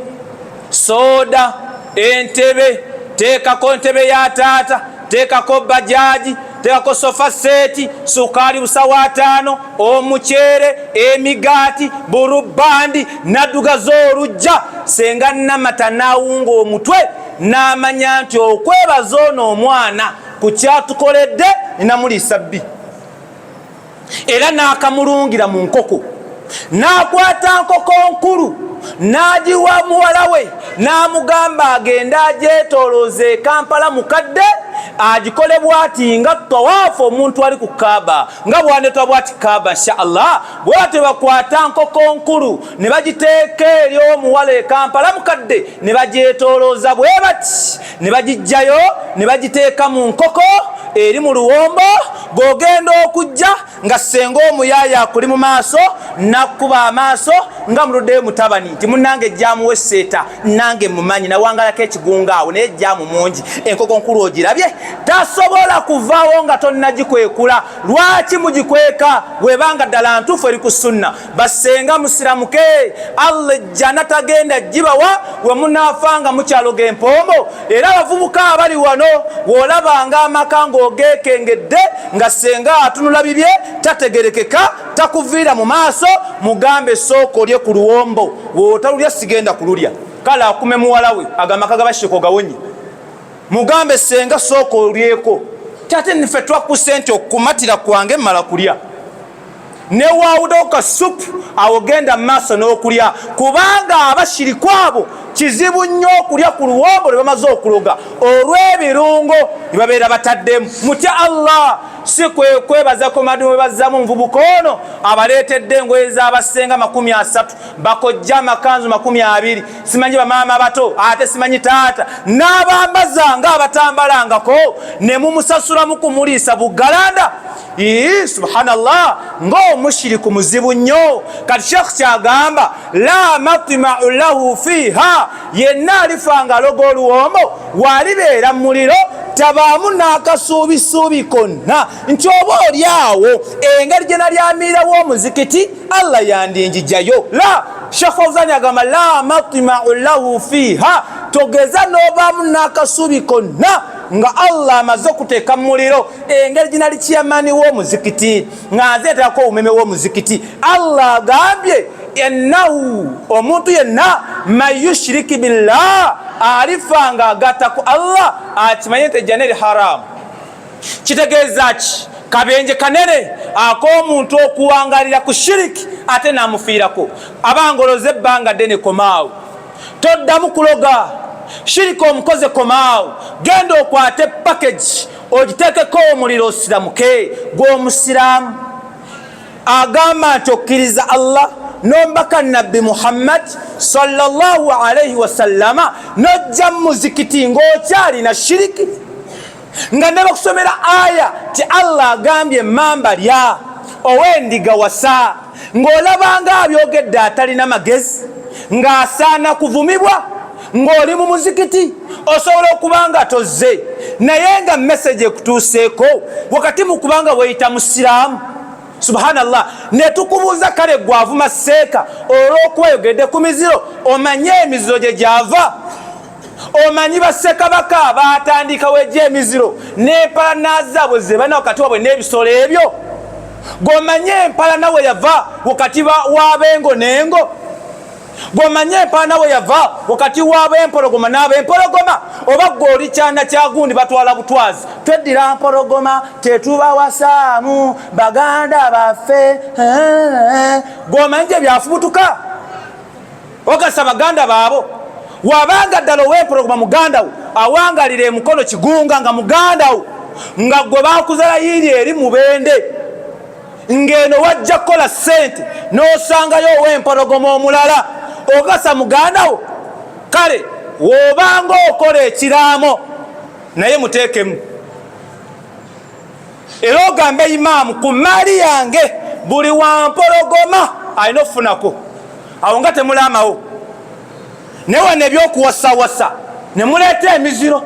soda, entebe, teekako ntebe ya taata, teekako bajaji, teekako sofa set, sukaali busawo ataano, omuceere, emigaati, burubandi, naddugaza olujja. Senga Namata n'awunga omutwe n'amanya nti okwebaza ono omwana ku kyatukoledde ninamuliisa bbi, era n'akamulungira mu nkoko, n'akwata nkoko nkulu n'agiwa muwala we n'amugamba agende agyetoolooza e Kampala mukadde, agikole bwati nga tawaafu omuntu ali ku Kaaba, nga bwanetwa bwati Kaaba inshaallah. Bwatyo bakwata nkoko nkulu ne bagiteeka eri omuwala e Kampala mukadde, ne bagyetoolooza bwe bati, ne bagijjayo ne bagiteeka mu nkoko eri mu luwombo. Bw'ogenda okujja nga senga omuyaaya akuli mu maaso, nakkuba amaaso nga muluddeyo mutabani nti munnange ejjamuwa esseeta, nange mumanyi nawangalako ekigunga awo, naye ejjaamu mungi. Enkoko nkulu ogirabye, tasobola kuvaawo nga tonnagikwekula. Lwaki mugikweka bwebanga ddala ntuufu eri ku sunna? Basenga musiramuke, Allah ejjana tagenda gibawa we munaafanga mukyaloga empombo. Era abavubuka abali wano, bw'olabanga amaka ng'ogeekengedde nga senga atunula bibye, tategerekeka, takuviira mu maaso, mugambe sooka olye ku luwombo, bw'otalulya sigenda kululya. Kale akume muwala we, ago amaka gabashiko gawonye. Mugambe senga sooka olyeko, ate nffe twakuse nti okumatira kwange mmala kulya newawudewo kasupu, awo genda mu maaso n'okulya, kubanga abashiriku abo kizibu nnyo okulya ku luwombo lwe bamaze okuloga olw'ebirungo bye babeera bataddemu. Mutya Allah. Si kwe kwebaza komadu webazzamu omuvubuka ono abaleetedde engoye z'abasenga 30, bakojja amakanzu 20, simanyi bamaama bato, ate simanyi taata, n'abambaza nga abatambalangako, ne mumusasulamu kumuliisa bugalanda. Ii, subhanallah, ng'omushiriku muzibu nnyo. Kati Sheekh kyagamba la matmau lahu fiha, yenna alifa nga aloga oluwombo, walibeera mu muliro, tabaamu n'akasuubisuubi konna nti oba oli awo engeri gye nalyamiirawo omuzikiti Allah yandinjijayo. La, Sheekh Fauzani agamba la matmau lahu fiha, togeza n'obaamu n'akasuubi konna nga Allah amaze okuteeka mu muliro. Engeri gye nali kiyamani w'omuzikiti nga nzeetako obumeme w'omuzikiti, Allah agambye ennahu omuntu yenna man yushiriki billah, alifa nga agatta ku Allah, akimanye nti ejjana eri haramu. Kitegeeza ki? Kabenje kanene ak'omuntu okuwangalira ku shiriki ate n'amufiirako. Abangoloze ebbanga ddene, komaawo, toddamu kuloga shiriki omukoze, komaawo, genda okwate package ogiteekeko omuliro osiramuke. Gw'omusiraamu agamba nti okkiriza Allah n'omubaka Nabbi Muhammad sallallahu alaihi wasallama, n'ojja mu muzikiti ng'okyalina shiriki, nga ne bakusomera aya ti Allah agambye mamba lya ow'endiga wasa, ng'olabanga abyogedde atalina magezi, ng'asaana kuvumibwa. Ng'oli mu muzikiti osobola okuba nga tozze, naye nga message ekutuuseeko wakati mu kubanga weeyita musiraamu. Subhanallah, netukubuuza kale gwavuma seeka olw'okuba yogedde ku miziro, omanye emiziro gye gyava? Omanyi bassekabaka batandikawo egy'emiziro n'empalana zaabwe ze balina wakati wabwe n'ebisolo ebyo? Gomanye empalana we yava wakati w'abengo n'engo? Gomanye empalana we yava wakati w'ab'empologoma n'ab'empologoma? Oba gwe oli kyana kya gundi, batwala butwazi, tweddira mpologoma, tetubawasaamu baganda baffe. Gomanye gye byafubutuka ogasa baganda baabo? Wabanga ddala ow'empologoma muganda wo awangalira emukono Kigunga, nga muganda wo, nga gwe bakuzala yiiri eri mubende, ng'eno wajja kukola ssente n'osangayo ow'empologoma omulala, ogasa muganda wo? Kale w'obanga okola ekiraamo, naye muteekemu era ogambe imaamu, ku maali yange buli wampologoma alina okufunako. Awo nga temulaamawo, naye wano ebyokuwasawasa ne muleeta emiziro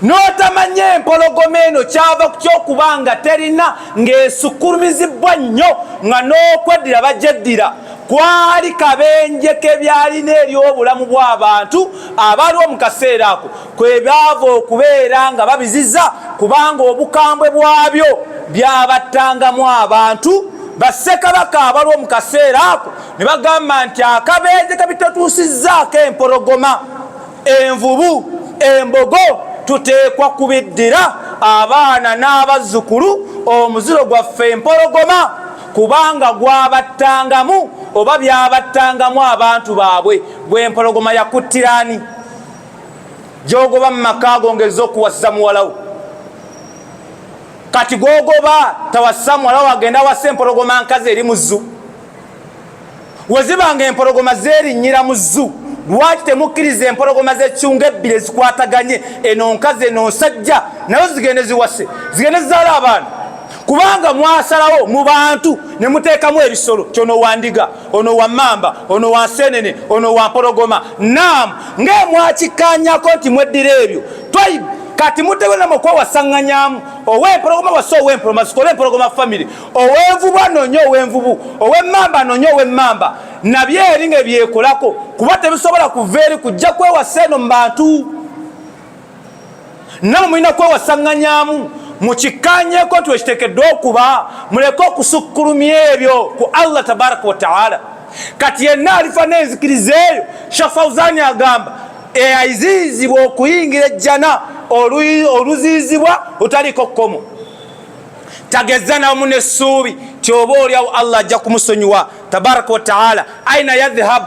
n'otamanya empologoma eno kyava ku kyokuba nga terina, ng'esukkulumizibwa nnyo, nga n'okweddira bajeddira kwali kabenje kebyalina eri obulamu bw'abantu abaliwo mu kaseera ako, kwe byava okubeera nga babiziza, kubanga obukambwe bwabyo byabattangamu abantu. Bassekabaka abaliwo mu kaseera ako ne bagamba nti akabenje kabitatuusizzaako empologoma, envubu, embogo, tuteekwa kubiddira abaana n'abazzukulu omuziro gwaffe empologoma, kubanga gwabattangamu oba byabattangamu abantu baabwe. Gw'empologoma yakuttirani gyogoba mu maka go ng'ezza okuwasiza muwalawo? Kati gwogoba tawasa muwalawo, agenda wasa empologoma nkazi eri mu zoo. Wezibanga empologoma zerinnyira mu zoo, lwaki temukkiriza empologoma z'ekyunga ebbiri ezikwataganye, eno nkazi eno nsajja, nazo zigende ziwase, zigende zizaale abaana? Kubanga mwasalawo mu bantu ne muteekamu ebisolo, kyono wa ndiga, ono wa mamba, ono wa nsenene, ono wa mpologoma. Naamu, ng'emwakikkaanyako nti mweddira ebyo, twaib kati mutebenama okwewasaŋŋanyamu. Ow'empologoma wase ow'empologoma, zikole empologoma family. Ow'envubu anonye ow'envubu, ow'emmamba anonye ow'emmamba. Nabyo eri nga byekolako, kuba tebisobola kuva eri kujja kwewasa eno mu bantu. Namwe mulina kwewasaŋŋanyamu, mukikkaanyeko nti wekiteekeddwa okuba, muleke okusukkulumya ebyo ku Allah tabaraka wa taala. Kati yenna alifa n'enzikiriza eyo, Sheikh Fauzani agamba eyaziyizibwa okuyingira ejjana, oluziyizibwa lutaliko kkomo. Tageza namu n'essuubi ti oba oliawo Allah ajja kumusonyiwa tabaraka wa taala. Aina yadhhab?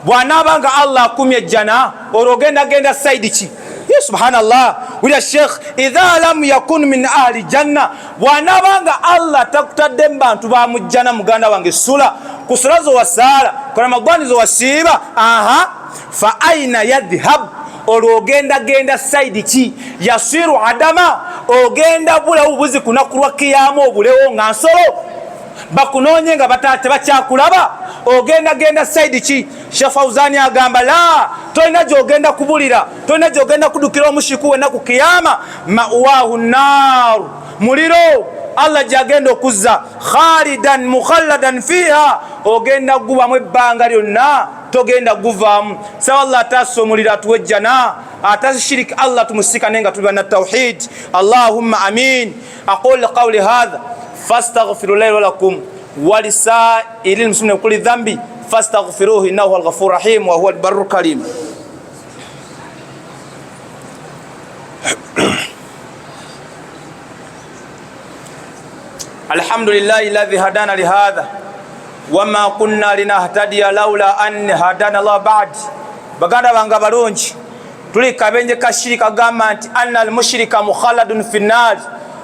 Bw'anaaba nga Allah akumya ejjana, olwo ogenda genda saidi ki? Ye subhanallah, wulira sheikh, idha lam yakun min ahli janna, bw'anaaba nga Allah takutadde mu bantu ba mujjana, muganda wange, sula ku sula zowasaala, ku Ramadani zowasiiba, aha, fa aina yadhhab? Olwo ogenda genda saidi ki? Yasiru adama, ogenda bulawo bubuzi kunaku lwa kiyama, obulewo nga nsolo, bakunoonye nga tebakyakulaba. Ogenda genda saidi ki? Sheikh Fauzani agamba la, tolina gyogenda kubulira, tolina gyogenda kudukira omushiku wenna ku kiyama. Ma'wahu nar, muliro Allah gyagenda okuzza, khalidan mukhalladan fiha, ogenda gubamu ebbanga lyonna, togenda guvaamu. Saba Allah ataasa omuliro, atuwe ejjana, atasi shiriki Allah tumusikane nga tuli bana tawhid. Allahumma amin. Aqulu qawli hadha fastaghfirullahi walakum walisairil muslimina kulli dhanbi fastaghfiruhu innahu huwal ghafurur rahim wa huwal barrul karim. Alhamdulillahi ladhi hadana lihadha wama kunna linahtadiya laula an hadana llah bad. Baganda bange abalungi, tuli kabenje ka shirika agamba nti anna almushrika mukhaladun fi nnaari,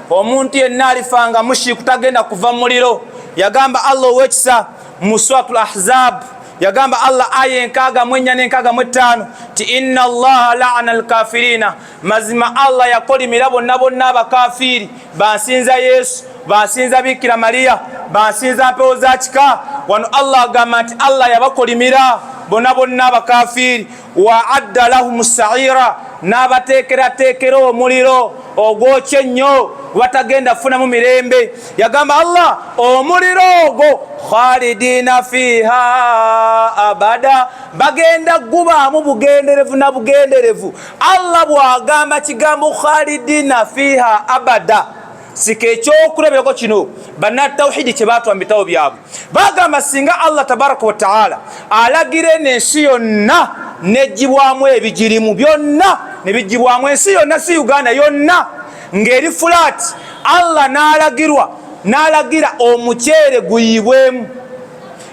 omuntu yenna alifanga mushiriku tagenda kuva mu muliro. Yagamba Allah owekisa mu Suratul Ahzab, yagamba Allah aya 64 ne 65 ti inna Allaha laana alkafirina, mazima Allah yakolimira bonna bonna abakafiiri, bansinza Yesu, bansinza Bikira Mariya, bansinza mpewo za kika. Wano Allah agamba nti Allah yabakolimira bonna bonna abakafiiri, wa adda lahum saira, n'abateekerateekera omuliro ogwokya ennyo batagenda kufunamu mirembe. Yagamba Allah omuliro ogwo khalidina fiha abada, bagenda gubaamu bugenderevu na bugenderevu. Allah bw'agamba kigambo khalidina fiha abada, sika ekyokulabirako kino bannatawhidi kye baatwa mu bitabo byabwe, bagamba singa Allah tabaraka wataala alagira eno ensi yonna negibwamu ebigirimu byonna nebigibwamu ensi yonna, si Uganda yonna ng'eri fulaati, Allah n'alagirwa n'alagira omuceere guyibwemu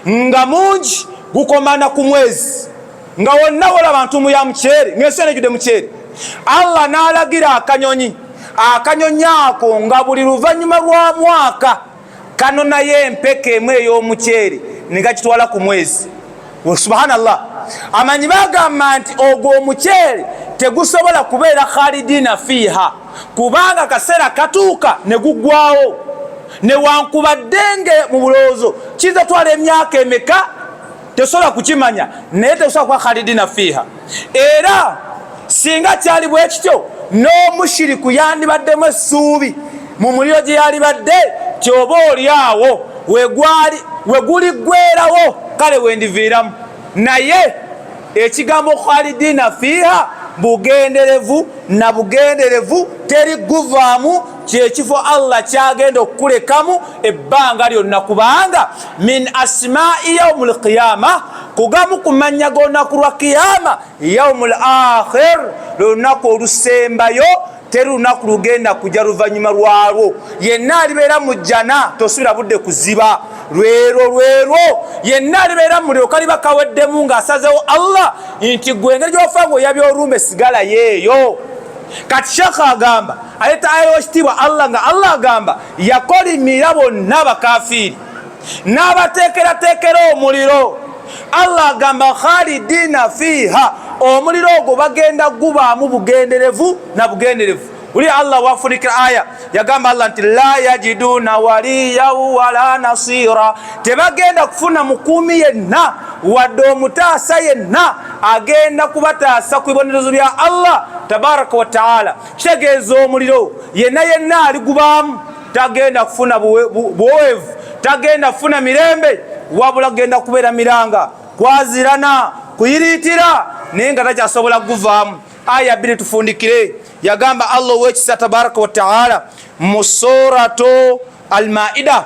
nga mungi gukomana ku mwezi, nga wonna wolaba ntumu ya muceere ng'ensi yonna ejjudde muceere. Allah n'alagira akanyonyi, akanyonyi ako nga buli luvannyuma lwa mwaka kano naye empeke emu ey'omuceere ne gakitwala ku mwezi. Subhanallah, amanyi bagamba nti ogwo omuceere tegusobola kubeera khalidina fiiha, kubanga kaseera katuuka ne guggwawo, newankubadde nge mu bulowoozo kiyinza twala emyaka emeka tesobola kukimanya, naye tesobola kuba khalidina fiiha. Era singa kyali bwe kityo, n'omushiriku yandibaddemu essuubi mu muliro gye yalibadde kyoba oli awo we guliggwerawo, kale wendiviiramu. Naye ekigambo khalidina fiiha bugenderevu na bugenderevu, teri guvaamu, kyekifo Allah kyagenda okukulekamu ebbanga lyonna, kubanga min asmaai yaumu lqiyama, kugamu ku mannya g'olunaku lwa kiyama, yaumu l akhir, lwe lunaku olusembayo, teri lunaku lugenda kujja luvannyuma lwalwo. Yenna alibeera mu jjana tosuubira budde kuziba, lwerwo lwerwo. Yenna alibeera mu muliro kaliba kaweddemu ng'asazewo Allah nti gwe engeri gy'ofa ng'oyabya olumbe sigala yeeyo. Kati shekha agamba aleeta aya y'ekitiibwa Allah, nga Allah agamba yakolimira bonna abakafiiri n'abateekerateekera omuliro. Allah agamba khalidina fiiha, omuliro ogwo bagenda gubaamu bugenderevu na bugenderevu. Uli Allah wafunikira aya, yagamba Allah nti la yajiduna waliyan wala nasira, tebagenda kufuna mukuumi yenna wadde omutaasa yenna agenda kubataasa ku bibonerezo bya Allah tabaraka wa taala. Kitegeeza omuliro yenna yenna aligubaamu tagenda kufuna buweevu, tagenda kufuna mirembe, wabula genda kubeera miranga kwazirana kuyiriitira, naye nga takyasobola kuguvaamu. Aya bbiri tufundikire. Yagamba Allah owekisa tabaraka wa taala mu Suratu Almaida,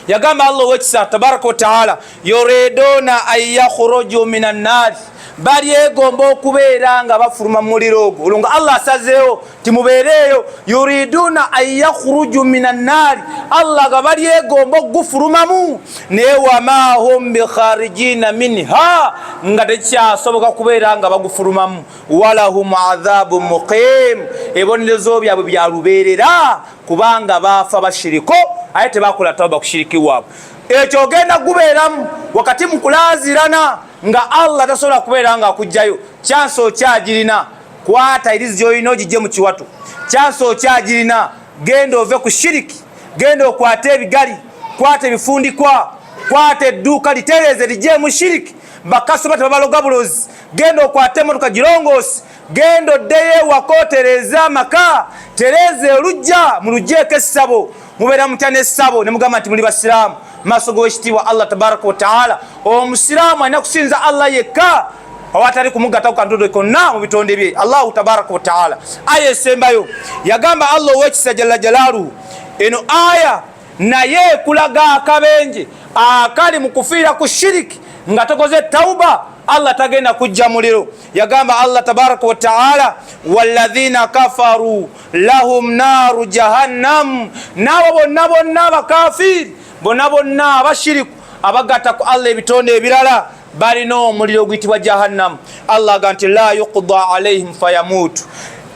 yagamba Allah owekisa tabaraka wa taala yuriduna an yakhruju min annaari, balyegomba okubeera nga bafuluma mu muliro ogwo. Olwo nga Allah asazeewo timubeereeyo, yuriduna an yakhruju min annaari, Allah nga balyegomba okugufulumamu, naye wama hum bikharijina minha, nga tekyasoboka kubeera nga bagufulumamu, walahum adhabu muqim, ebibonerezo byabwe bya lubeerera, kubanga baafa bashiriko aye tebakola tawba ku shiriki waabwe. Ekyo ogenda gubeeramu wakati mu kulaazirana nga Allah tasobola kubeera nga akugjayo. Kyansi okyagirina, kwata erizi gyolina ogijje mu kiwato. Kyansi okyagirina, genda ove ku shiriki, genda okwate ebigali, kwata ebifundikwa, kwata edduuka litereeze ligyemu shiriki, bakasoma tebabaloga bulozi, genda okwate emotoka girongoosi, genda oddeyo ewaka otereeze amaka, tereeza olujja mu lugyeeko essabo. Mubeera mutya n'essabo ne mugamba nti muli basiraamu? Maaso g'owekitiibwa Allah tabaraka wataala, omusiraamu alina kusinza Allah yekka awatali kumugattako kantu konna mu bitonde bye Allahu tabaraka wataala. Aya esembayo, yagamba Allah owekisa jalla jalaaluhu, eno aya naye ekulaga akabenje akali mu kufiira ku shiriki nga tokoze tauba. Allah tagenda kujja muliro. Yagamba Allah tabaraka wa taala, walladhina kafaru lahum naru jahannam, n'abo bonna bonna abakafiiri, bonna bonna abashiriku, abagatta ku Allah ebitonde ebirala, balina omuliro oguyitibwa jahannamu. Allah aga nti la yuqda alaihim fayamutu.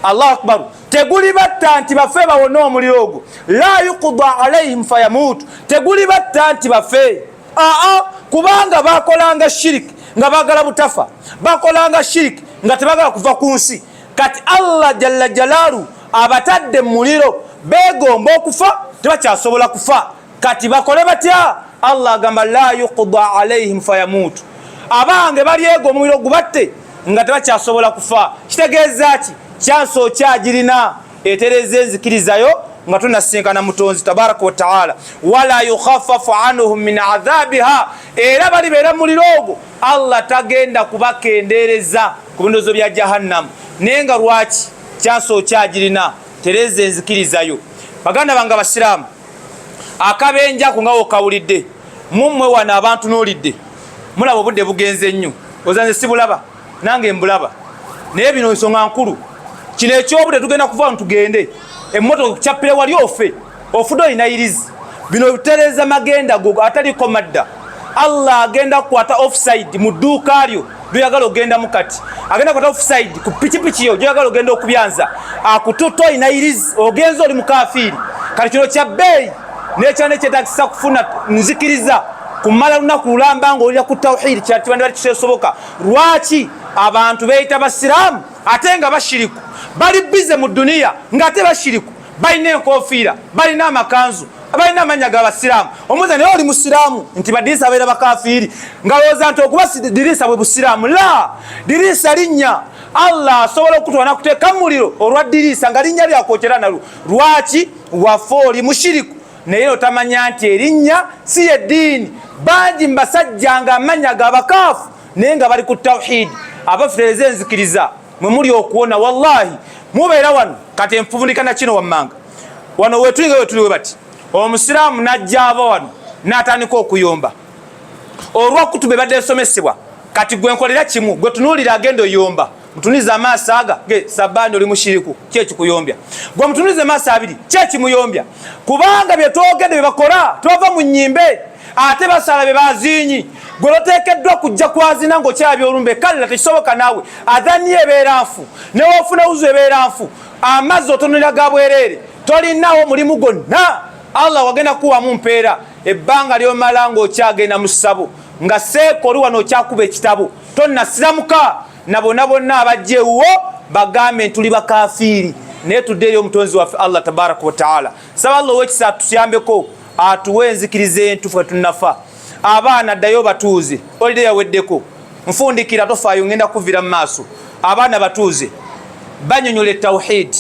Allahu akbaru! Tegulibatta nti bafe bawone omuliro ogwo. La yuqda alaihim fayamutu, tegulibatta nti bafe. Aa, kubanga bakolanga shiriki nga bagala butafa, bakolanga shiriki nga tebagala kuva ku nsi. Kati Allah jalla jalaalu abatadde mu muliro, begomba okufa, tebakyasobola kufa. Kati bakole batya? Allah agamba la yuqda alaihim fayamutu, abange balyega omuliro gubatte nga tebakyasobola kufa. Kitegeeza ki? Kyansi okyagirina, etereza enzikirizayo nga tonasinkana Mutonzi tabaraka wataala. Wala yukhafafu anhum min adhabiha, era balibeera muliro ogwo, Allah tagenda kubakendeereza ku bindozo bya jahannamu. Naye nga lwaki? Kyansi okyagirina, tereza enzikirizayo. Baganda bange abasiraamu, akabenjako nga wokawulidde mummwe wano abantunuulidde, mulaba obudde bugenze nnyo. Ozanze sibulaba, nange mbulaba, naye bino nsonga nkulu. Kino ekyobudde, tugenda kuva wano tugende, emmotoka kyappire wali ofe, ofudde olinayirizi. Bino bitereza magenda go ataliko madda. Allah agenda kukwata offside mu dduuka lyo lyoyagala ogendamu, kati agenda kukwata offside ku pikipiki yo gyoyagala ogenda okubyanza, akututa olinayirizi, ogenza oli mukafiiri. Kati kino kya bbeeyi nekyana ekyetagisa kufuna nzikiriza kumala lunaku lulamba ngaolira ku tawhidi, kyatibandibali kitesoboka. Lwaki abantu beyita basiraamu ate nga bashiriku? Bali bize mu duniya ngaate bashiriku, balina enkofiira, balina amakanzu, balina amanya ga basiraamu. Omuza naye oli musiraamu nti badirisa babeera bakafiiri, ngalowooza nti okuba dirisa bwe busiraamu. La, dirisa linnya. Allah asobola okutwala nakuteeka muliro olwa dirisa nga linnya lyakwokera nalwo. Lwaki wafe oli mushiriku naye otamanya nti erinnya si yeddiini? Bangi mubasajja nga amanya gabakaafu naye nga bali ku tawhidi. Abafutereza enzikiriza mwe muli okuwona. Wallahi mubeera wano kati enfubundika na kino wammanga wano wetuli nga wetuli we bati, omusiraamu najja ava wano n'atandika okuyomba olwokutuba ebadde esomesebwa. Kati gwe nkolera kimu, gwe tunuulira agenda oyomba, mutunulize amaaso aga ge sabandi, oli mushiriku, ki ekikuyombya? Gwe mutunulize amaaso abiri, ki ekimuyombya? Kubanga byetwogedde bye bakola, tebava mu nnyimbe, ate basala be bazinyi. Gwe loteekeddwa kujja kwazina ng'okyabya olumbe, kale tekisoboka. Naawe adhaniyo ebeera nfu, newofuna wuzu ebeera nfu, amazzi otonera ga bwereere, tolinawo mulimu gwonna Allah wagenda kuwamu mpeera. Ebbanga lyomala ng'okyagenda mu ssabo nga seeka oli wano okyakuba ekitabo, tonnasiramuka, na bonna bonna abajja ewuwo bagambe ntuli bakafiiri, naye tudde eri Omutonzi waffe Allah tabaraka wataala. Saba Allah owekisa atuyambeko, atuwe enzikiriza entufu tunnafa. Abaana ddayo batuuze, olide yaweddeko, nfundikira, tofaayo, ngenda kuvira mu maaso. Abaana batuuze, banyonyola etawhidi.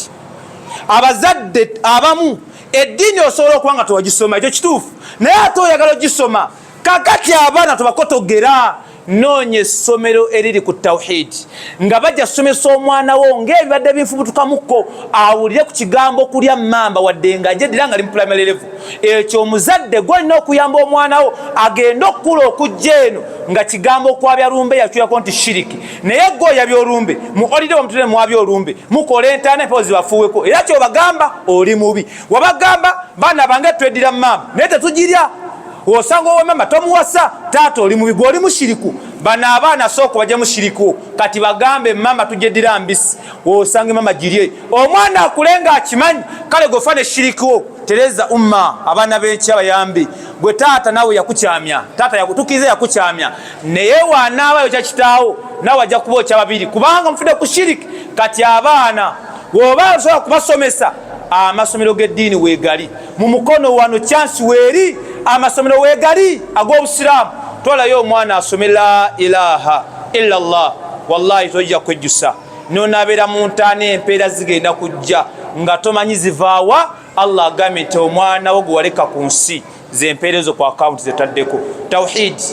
Abazadde abamu, eddiini osobola okuba nga tewagisoma, ekyo kituufu, naye ate oyagala ogisoma. Kakati abaana tubakotogera, noonya essomero eriri ku tawhidi nga bajja somesa omwana wo ngaebibadde binfubutukamukko, awulire ku kigambo kulya mamba wadde nga jeddira nga li mu primary level. Ekyo omuzadde gwolina okuyamba omwana wo agende okukula okujja eno nga kigambo okwabya lumbe yakyuyako nti shiriki, naye gwe oyabya olumbe mu olide wamutule mwabya olumbe, mukola entaana empewo zibafuuweko. Era kyobagamba oli mubi, wabagamba baana bange tweddira mamba naye tetugirya, osanga owemama tomuwasa, taata oli mubi, gwe oli mushiriku. Bano abaana sooka bajja mushiriku, kati bagambe mama tujeddira mbisi, osanga mama girye, omwana akule nga akimanyi. Kale gwefa ne shiriku, tereza umma, abaana b'enkya bayambi. Gwe taata naawe yakukyamya, taata yakutukiza, yakukyamya, naye wanaabayo kya kitaawo naawe ajja kuba okya babiri, kubanga mufudde ku shiriki. Kati abaana woba osobola kubasomesa, amasomero g'eddiini weegali mu Mukono wano, kyansi weeri, amasomero weegali ag'obusiraamu. Twalayo omwana asome la ilaha illa llah, wallahi tojja kwejjusa. Nonabeera mu ntaana, empeera zigenda kujja nga tomanyi zivaawa. Allah agambye nti omwana wo gwe waleka ku nsi, zempeera ezo ku akawunti zetaddeko tawhidi,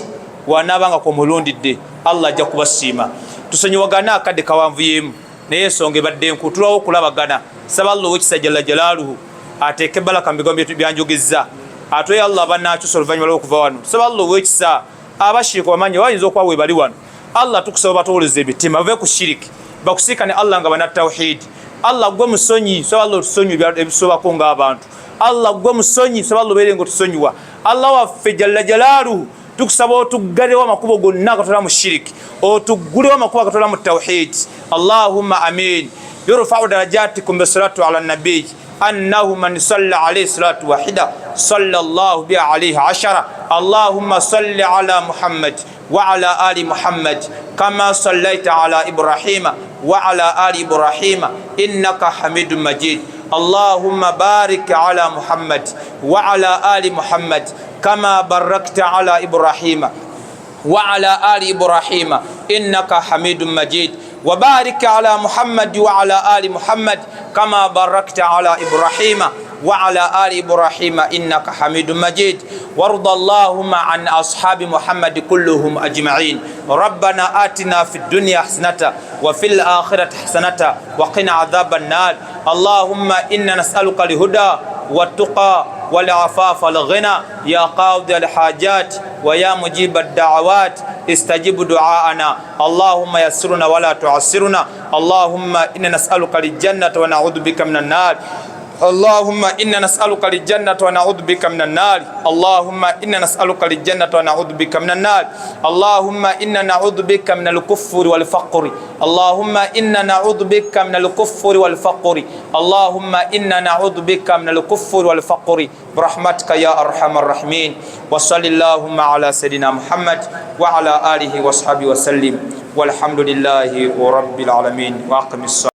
wanaabanga kwomulundidde, Allah ajja kubasiima. Tusonyiwagane, akadde kawanvuyemu, naye ensonga ebadde nku tulwawo okulabagana. Saba Allah owekisa jalla jalaaluhu ateeke balaka mu bigambo byanjogezza, ate Allah banakyusa oluvannyuma lwokuva wano. Saba Allah owekisa abashiriku bamanyi bayinza okuba webali wano. Allah tukusaba batuwulize emitima bave ku shiriki bakusiikane Allah nga bana tawhidi. Allah gwe musonyi, saba Allah otusonyiwe ebisobako ng'abantu. Allah gwe musonyi, saba Allah obeere nga otusonyiwa. Allah waffe jalla jalaaluhu, tukusaba otuggalirawo amakubo gonna agatwala mu shiriki, otuggulewo amakubo agatwala mu tawhidi. Allahumma amin. Yurfau darajatikum bisalatu ala nabiyi annahu man salla alayhi salatu wahida salla llahu biha alayhi ashara. Allahumma salli ala Muhammad wa ala ali Muhammad kama sallaita ala Ibrahima wa ala ali Ibrahima innaka hamidun majid. Allahumma barik ala Muhammad wa ala ali Muhammad kama barakta ala Ibrahima wa ala ali Ibrahima innaka hamidun majid. Wa barik ala Muhammad wa ala ali Muhammad kama barakta ala Ibrahima wa ala ali Ibrahima innaka hamidun majid. Warda allahumma an ashabi Muhammad kulluhum ajma'in. Rabbana atina fid dunya hasanata wa fil akhirati hasanata wa qina adhaban nar. Allahumma inna nas'aluka alhuda wattuqa walafafa alghina ya qadi alhajat wa ya mujiba ad-da'awat istajibu du'aana. Allahumma yassirna wala tu'assirna. Allahumma inna nas'aluka aljannata wa na'udhu bika minan nar. Allahumma inna nas'aluka aljannata wa na'udhu bika minan nar. Allahumma inna nas'aluka aljannata wa na'udhu bika minan nar. Allahumma inna na'udhu bika minal kufri wal faqri. Allahumma inna na'udhu bika minal kufri wal faqri. Allahumma inna na'udhu bika minal kufri wal faqri birahmatika ya arhamar rahimin. Wa sallallahu ala sayidina Muhammad wa ala alihi wa sahbihi wa sallim. Walhamdulillahi rabbil alamin. Wa aqimis.